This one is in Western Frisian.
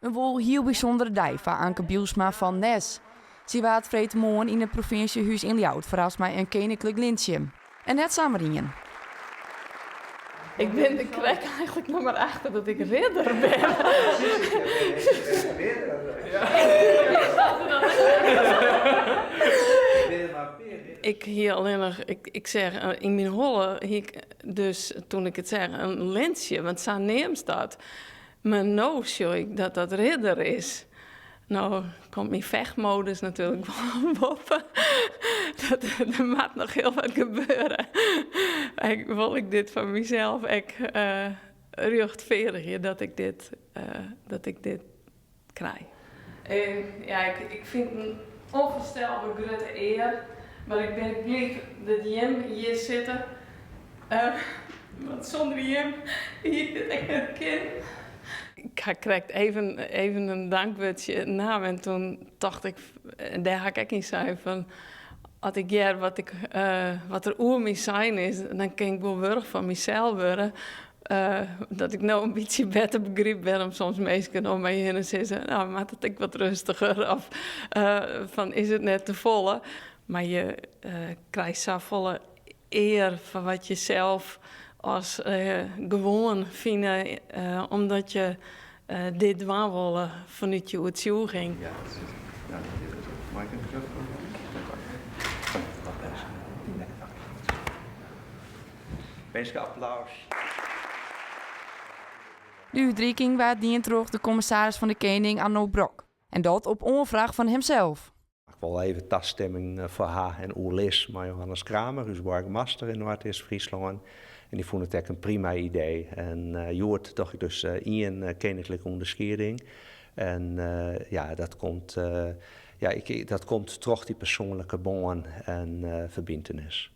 In wol hiel bysûndere dei foar Anke Bylsma fan Nes. Sy waard freedtemoarn yn it provinsjehûs yn Ljouwert ferrast mei in keninklik lintsje. En net samar ien. Ik bin der krekt eigentlik noch mar achter dat ik ridder bin. Ik hie allinnich, ik seach yn myn holle, hie ik dus toen ik it seach, in lintsje, want sa neamst dat. Mar no sjoch ik dat dat ridder is. No komt myn fechtmodus natuerlik wol boppe. Dat, der moat noch hiel wat gebeure. Ik wol ik dit foar mysels ek uh, rjochtfeardigje dat ik dit, uh, dat ik dit krij. En ja, ik, ik fyn it in ûnfoarstelber grutte ear, mar ik bin bliid dat jim hjir sitte. Uh, want sûnder jim hie ik dit ek net kinnen. Ik ha krekt even, even in dankwurdsje naam en toen tocht ik, en dêr ha ik ek yn sein fan, as ik hear wat, ik, uh, wat der oer my sein is, dan kin ik wol wurch fan mysels wurde. Uh, dat ik no in bytsje better begryp wêrom soms minsken om my hinne sizze, no, moat it ek wat rêstiger of uh, fan is it net te folle. Mar je uh, krije safolle ear foar wat je sels as gewoan fine, omdat je dit dwaan wolle fanút je oertsjûging. Ja, dat is it. Ja, dat is it. Mei ik in microfoon? Minsken, applaus. De útriking waard dien troch de kommissaris fan de Kening Arno Brok. En dat op oanfraach fan himsels. Ik wol even tastimming foar ha en oerlis mei Johannes Kramer, ús boargemaster yn Noardeast-Fryslân. En dy fûn it ek in prima idee. En hjoed doch ik dus ien keninklike ûnderskieding. En ja, dat komt, ja, ik, dat komt troch dy persoanlike bân en ferbyntenis.